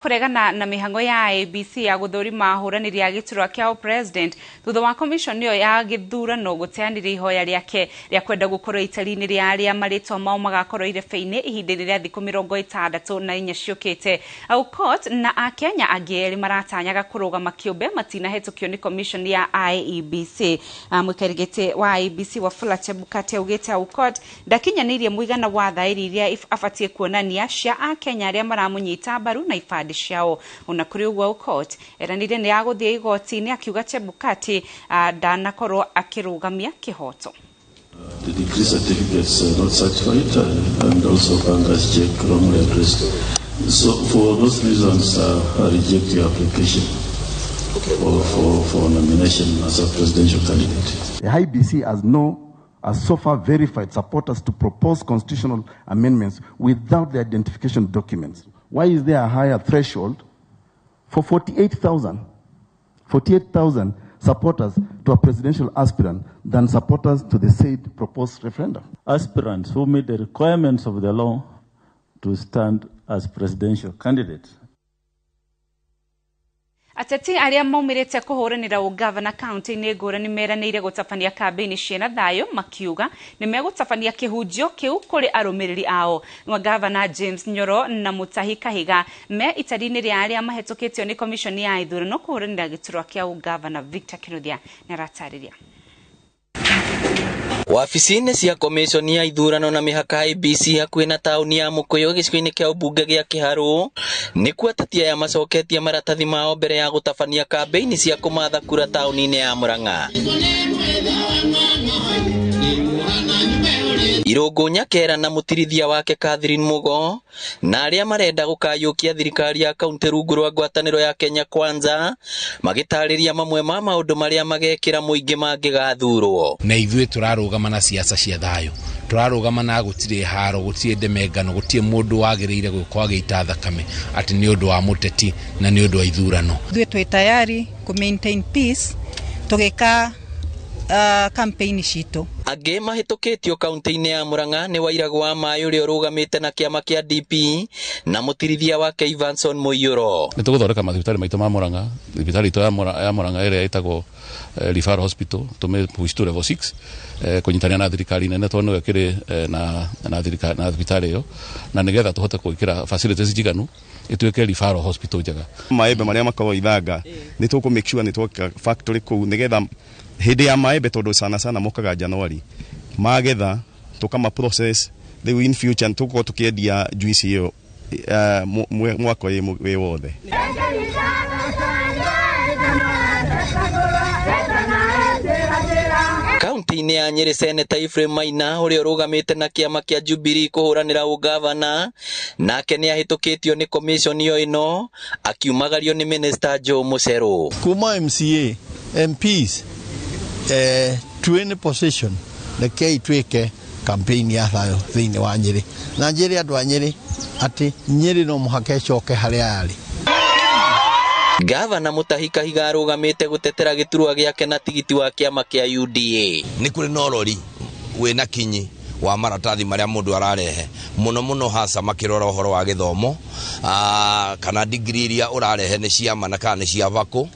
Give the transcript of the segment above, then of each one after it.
Kuregana na mihango ya IEBC ya guthurima ahuraniri a giturwa kia president thutha wa commission iyo ya githurano guteanire ihoya riake ria kwenda gukorwo itari-ini ria aria maritwa mao magakorwo irebe-ini ihinda-ini ria thiku 64 ciukite. Aukot na Akenya angi eri maratanyaga kurugama kiumbe matinahetukio ni commission ya IEBC. Mwikari giti wa IEBC Wafula Chebukati augite Aukot ndakinyanirie muigana wa thairi iria abatie kuonania cia Akenya aria maramunyita mbaru na ibandi ciao. Ona kuri uguo Aukot eranire ni aguthie igoti-ini akiuga Chebukati ndanakorwo akirugamia kihoto. The degree certificates are not certified and also bankers check wrongly addressed. So for those reasons, I reject your application for nomination as a presidential candidate. The IEBC has so far verified supporters to propose constitutional amendments without the identification documents. Why is there a higher threshold for 48,000 supporters to a presidential aspirant than supporters to the said proposed referendum? Aspirants who meet the requirements of the law to stand as presidential candidates. Ateti aria maumirite kuhuranira ugavana kaunti-ini ngurani meranire gutabania kambeni ciena thayo makiuga ni megutabania kihunjio kiu kuri arumiriri ao. Gavana James Nyoro na Mutahi Kahiga me itari-ini ria aria mahetukitio ni commission ya ithurano kuhuranira giturwa kia ugavana. Victor Kinuthia nĩaratariria. Wabici-inĩ cia komishoni ya ithurano na mĩhaka IEBC hakuhĩ na taũni ya Mũkũyũ gĩcigo-inĩ kĩa ũmbunge gĩa Kĩharũ nĩkuo ateti aya macoketie maratathi mao mbere ya gũtabania kambĩini cia kũmatha kura taũni-inĩ ya Murang'a. Irũngũ Nyakera na mũtirithia wake Catherine Mugo na arĩa marenda gũkayũkia thirikari ya kaunti rungu rwa ngwatanĩro ya Kenya Kwanza magĩtarĩria mamwe ma maũndũ marĩa magekĩra mũingĩ mangĩgathurwo. Na ithuĩ tũrarũgama na siasa cia thayũ, tũrarũgama na gũtirĩ haro, gũtirĩ ndemengano, gũtirĩ mũndũ wagĩrĩire gũkorwo agĩita thakame atĩ nĩ ũndũ wa mũteti na nĩ ũndũ wa ithurano. Ithuĩ twĩ tayari kũ maintain peace tũgĩka campaign citũ. Angĩ mahĩtũkĩtio kaunti-inĩ ya Murang'a nĩ Wairagũ wa Maĩ ũrĩa ũrũgamĩte na kĩama kĩa DP na mũtirithia wake Ivanson Mũiyũro. Nĩ tũgũthondeka mathibitarĩ maitũ ma Murang'a, thibitarĩ itũ ya Murang'a ĩrĩa ĩtagwo Referral Hospital tũmĩ push to level 6 kũnyitanĩra na thirikari nene tondũ nĩyo ĩkĩrĩ na thirikari na thibitarĩ ĩyo, na nĩgetha tũhote gwĩkĩra facilities njiganu ĩtuĩke referral hospital njega. Maembe marĩa makoragwo ithanga nĩ tũkũ make sure nĩ twaka factory kũu nĩgetha hĩndĩ ya maembe tondũ sana sana mokaga January magetha tukama process rĩu in future tũgũkorwo tũkĩendia juice ĩyo mwaka wĩ wothe. Kaunti-inĩ ya Nyĩrĩ Seneta Ephraim Maina ũrĩa ũrũgamĩte na kĩama kĩa Jubilee kũhũranĩra ũgavana nake nĩahĩtũkĩtio nĩ commission ĩyo ĩno akiumagario nĩ Minister Joe Mucheru. Kuma MCA MPs twĩ position rekei twĩke campaign ya thayũ thĩinĩ wa Nyĩrĩ na njĩre andũ a Nyĩrĩ atĩ Nyĩrĩ no mũhaka ĩcoke harĩa yarĩ. Gavana Mutahi Kahiga arũgamĩte gũtetera gĩturwa gĩake na tigiti wa kĩama kĩa UDA. Nĩ kũrĩ na ũrori wĩna kinyi wa maratathi marĩa mũndũ ararehe mũno mũno hasa makĩrora ũhoro wa gĩthomo kana degree iria ũrarehe nĩ cia ma na kana nĩ cia bakũ.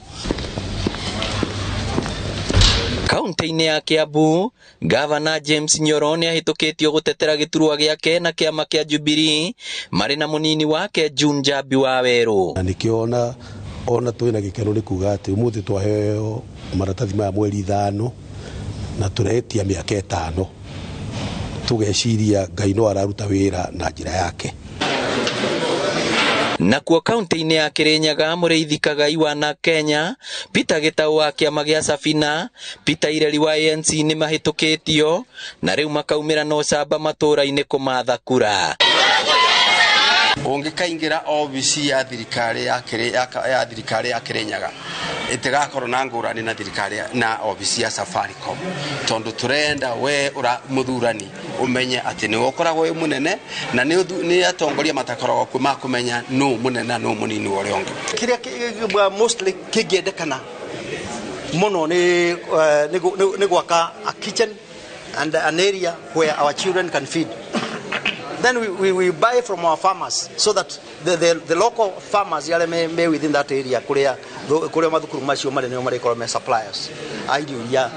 Kaunti-inĩ ya Kiambu, Gavana James Nyoro nĩahĩtũkĩtio gũtetera gĩturwa gĩake na kĩama kĩa Jubilee marĩ na mũnini wake June Njambi wa Werũ. Na nĩkĩo ona twĩna gĩkeno nĩ kuga atĩ ũmũthĩ twaheo maratathi maya mweri 5 na tũretia mĩaka 5 tũgeciria Ngai no araruta wĩra na njĩra yake. Nakuo kaunti-inĩ ya Kirinyaga Mũrĩithi Kagai wa na Kenya, Peter Gĩtaũ wa kĩama gĩa Safina, Peter Ireri wa ANC nĩ mahĩtũkĩtio na rĩu makaumĩra na ũcamba matũũra-inĩ kũmatha kura. Ũngĩkaingĩra obici ya thirikari ya thirikari ya Kirinyaga ĩtigakorwo na ngũrani na thirikari na obici ya Safaricom tondũ tũrenda we ũra mũthurani ũmenye atĩ nĩwe ũkoragwo wĩ mũnene na nĩ atongoria matakoragwo kuo makũmenya nũ mũnene na nũ mũnini wa ũrĩa ũngĩ. Kĩrĩa mostly kĩngĩendekana mũno nĩ gwaka a kitchen and an area where our children can feed. Then we buy from our farmers so that the local farmers arĩa me within that area kuria mathukuru macio marĩ nĩo marĩkorwo me suppliers a irio iria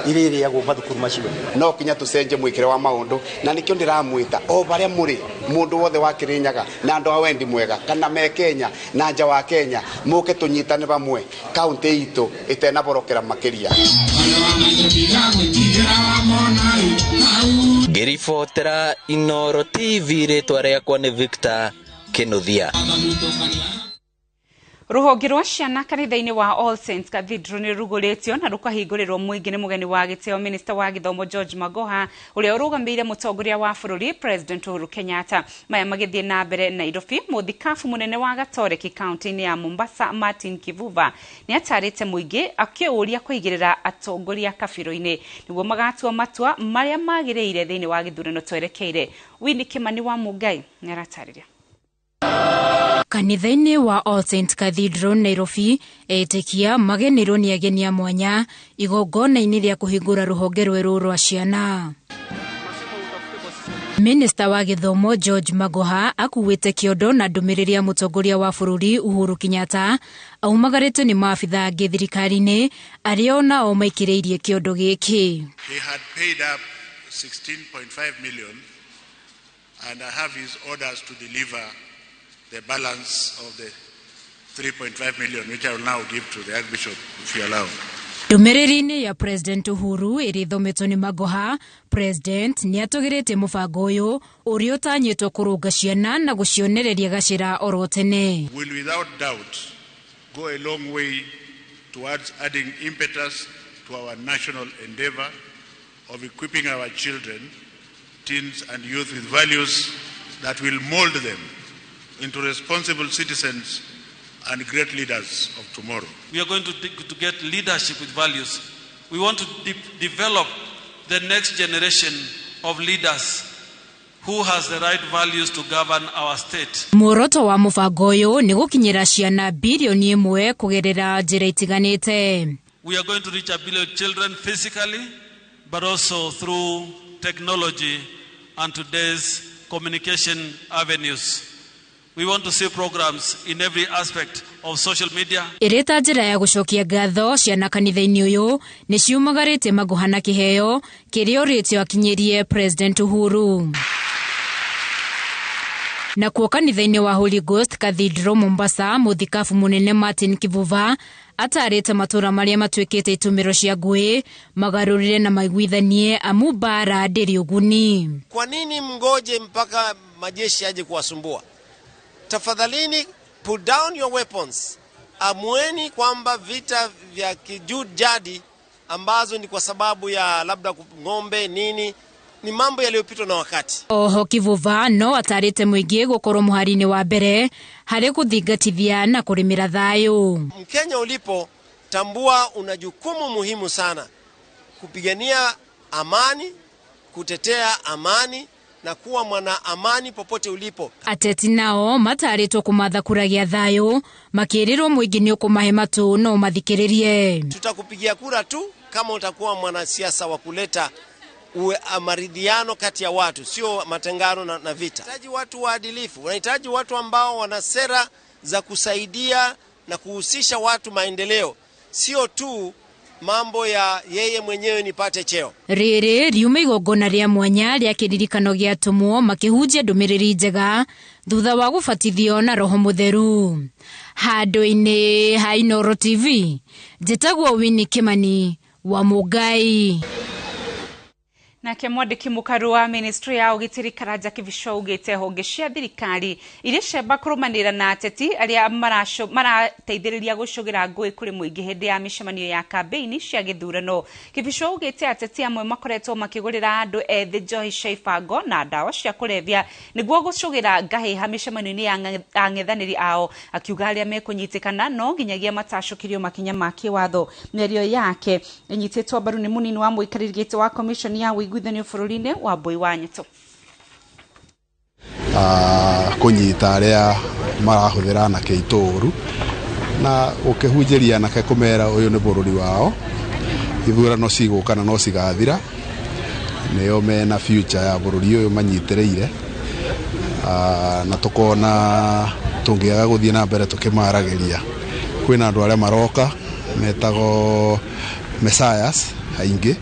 irĩrĩagwo mathukuru macio. No kinya tucenje mwikire wa maundu, na nikio ndiramwita o baria muri mundu wothe wa Kirinyaga na andu a wendi mwega kana me Kenya na nja wa Kenya, muke tunyitane bamwe kaunti itu itenaborokera makiria. Ngĩribotera Inooro TV, rĩtwa rĩakwa nĩ Victor Kinuthia. Rũhonge rwa ciana kanitha-inĩ wa All Saints Cathedral nĩ rugũrĩtio na rũkahingũrĩrwo mũingĩ nĩ mũgeni wa gĩtĩo Minister wa Gĩthomo George Magoha, ũrĩa ũrũgamĩrĩire mũtongoria wa bũrũri President Uhuru Kenyatta. Maya magĩthiĩ na mbere Nairobi, mũthikabu mũnene wa Gatoreki kaunti-inĩ ya Mombasa Martin Kivuva nĩ atarĩte mũingĩ akĩũria kũigĩrĩra atongoria kabirũ-inĩ nĩguo magatua matua marĩa magĩrĩire thĩinĩ wa gĩthurano twerekeire. Winnie Kimani wa Mũngai nĩ aratarĩria. Kanitha-inĩ wa All Saints Cathedral Nairobi, etĩkia magenirwo nĩ ageni a mwanya igongona-inĩ rĩa kũhingũra rũhonge rwerũ rwa ciana. Minista wa Gĩthomo George Magoha akuĩte kĩondo na ndũmĩrĩri ya mũtongoria wa bũrũri Uhuru Kenyatta aumagarĩtwo nĩ maabitha angĩ thirikari-inĩ arĩa onao maikĩrĩirie kĩondo gĩkĩ. He had paid up 16.5 million and I have his orders to deliver the balance of the 3.5 million, which I will now give to the Archbishop, if you allow. Ndũmĩrĩri-inĩ ya President Uhuru ĩrĩa ĩthometwo nĩ Magoha, President nĩ atũgĩrĩtie mũbango ũyũ ũrĩa ũtanyĩtwo kũrũnga ciana na gũcionereria gacĩra oro tene. Will without doubt go a long way towards adding impetus to our national endeavor of equipping our children, teens and youth with values that will mold them into responsible citizens and great leaders of tomorrow. We are going to get leadership with values. We want to develop the next generation of leaders who has the right values to govern our state. Muoroto wa mũbango ũyũ nĩ gũkinyĩra ciana bilioni 1 kũgerera njĩra itiganĩte. We are going to reach a billion children physically, but also through technology and today's communication avenues. We want to see programs in every aspect of social media. Ĩrĩ ta njĩra ya gũcokia ngatho ciana kanitha-inĩ ũyũ nĩ ciumagarĩte Magoha na kĩheo kĩrĩa orĩtio akinyĩrie President Uhuru. Nakuo kanitha-inĩ wa Holy Ghost Cathedral Mombasa, mũthikabu mũnene Martin Kivuva atarĩte matũra marĩa matuĩkĩte itũmĩro cia ngũĩ magarũrĩre na maiguithanie amu mbara ndĩrĩ ũguni. Kwa nini mngoje mpaka majeshi aje kuwasumbua? Tafadhalini, put down your weapons. Amueni kwamba vita vya kijadi ambazo ni kwa sababu ya labda ng'ombe nini ni mambo yaliyopitwa na wakati. Oho Kivuva no atarĩte mũingĩ gũkorwo mũhari-inĩ wa mbere harĩ kũthingatithia na kũrĩmĩra thayũ. Mkenya ulipo, tambua una jukumu muhimu sana kupigania amani, kutetea amani na kuwa mwana amani popote ulipo. Ateti nao matarĩtwo kũmatha kura gĩa thayũ makĩrĩrwo mũingĩ nĩ ũkũmahe matũ no mathikĩrĩrie. Tutakupigia kura tu kama utakuwa mwanasiasa wa kuleta uwe maridhiano kati ya watu, sio matengano na vita. Unahitaji watu waadilifu, unahitaji watu ambao wana sera za kusaidia na kuhusisha watu maendeleo, sio tu mambo ya yeye mwenyewe nipate cheo. Rĩrĩ riuma igongona rĩa mwanya rĩa kĩririkano gĩa atũmwo makĩhunjia ndũmĩrĩri njega thutha wa gũbatithio na Roho Mũtheru. Handũ-inĩ ha Inooro TV, njĩtagwo Winnie Kimani wa Mũngai. Nake mwandĩki mũkaru wa ministry ya ũgitĩri Karanja Kibicho augĩte honge cia thirikari iria cemba kũrũmanĩrĩra na ateti arĩa marateithĩrĩria gũcũgĩra ngũĩ kũrĩ mũingĩ hĩndĩ ya mĩcemanio ya kambĩini cia gĩthurano. Kibicho augĩte ateti amwe makoretwo makĩgũrĩra andũ ethĩ njohi cia ibango na ndawa cia kũrebia nĩguo gũcũgĩra ngahĩha mĩcemanio-inĩ ya ang'ethanĩri ao, akiuga arĩa mekũnyitĩkana no nginyagia matacũkĩrio makinya ma kĩwatho. Mĩario yake ĩnyitĩtwo mbaru nĩ mũnini wa mũikarĩri gĩtĩ wa commission ya ũiguithanio bũrũri-inĩ wa Mbui wa Nyeto. Kũnyita arĩa marahũthĩra anake aitũ ũru na ũkĩhunjĩria anake kũmera ũyũ nĩ bũrũri wao, ithurano cigũka na no cigathira, nĩo mena future ya bũrũri ũyũ manyitĩrĩire, Na tukona tungiaga guthie na mbere tukimaragiria kwina andu aria maroka metagwo messiahs aingi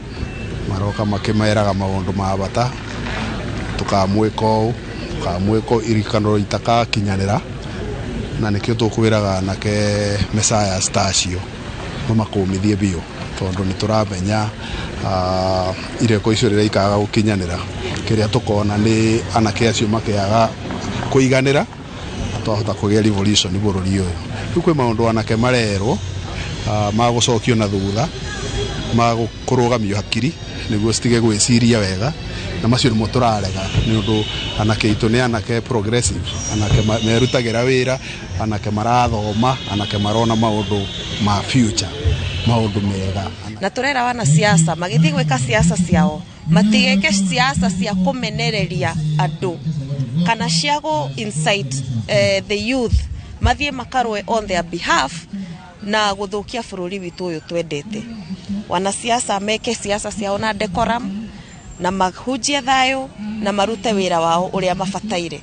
maroka makimeraga maundu ma bata tukamwika uu tukamwika irikano itakakinyanira na nikio tukwiraga anake messiahs ta acio mamakũmithie biũ tondu nĩ tũramenya ireko icio rĩrĩa ikaga gũkinyanĩra kĩrĩa tũkona nĩ anake acio makĩaga kũiganĩra twahota kũgĩa revolution bũrũri ũyũ. Rĩu kwĩ maũndũ anake marerwo magũcokio na thutha magũkũrũgamio hakiri nĩguo citige gwĩciria wega na macio nĩmo tũrarega nĩ ũndũ anake aitũ nĩ anake progressive, anake merutagĩra wĩra, anake marathoma, anake marona maũndũ ma future, maũndũ mega. Na turera wanasiasa magĩthiĩ gwĩka siasa ciao matigeke siasa cia kũmenereria andũ kana cia gũ incite the youth mathiĩ makarũe on their behalf na gũthũkia bũrũri witũ ũyũ twendete. Wanasiasa meke siasa ciao na decorum na mahunjie thayũ na marute wĩra wao ũrĩa mabataire.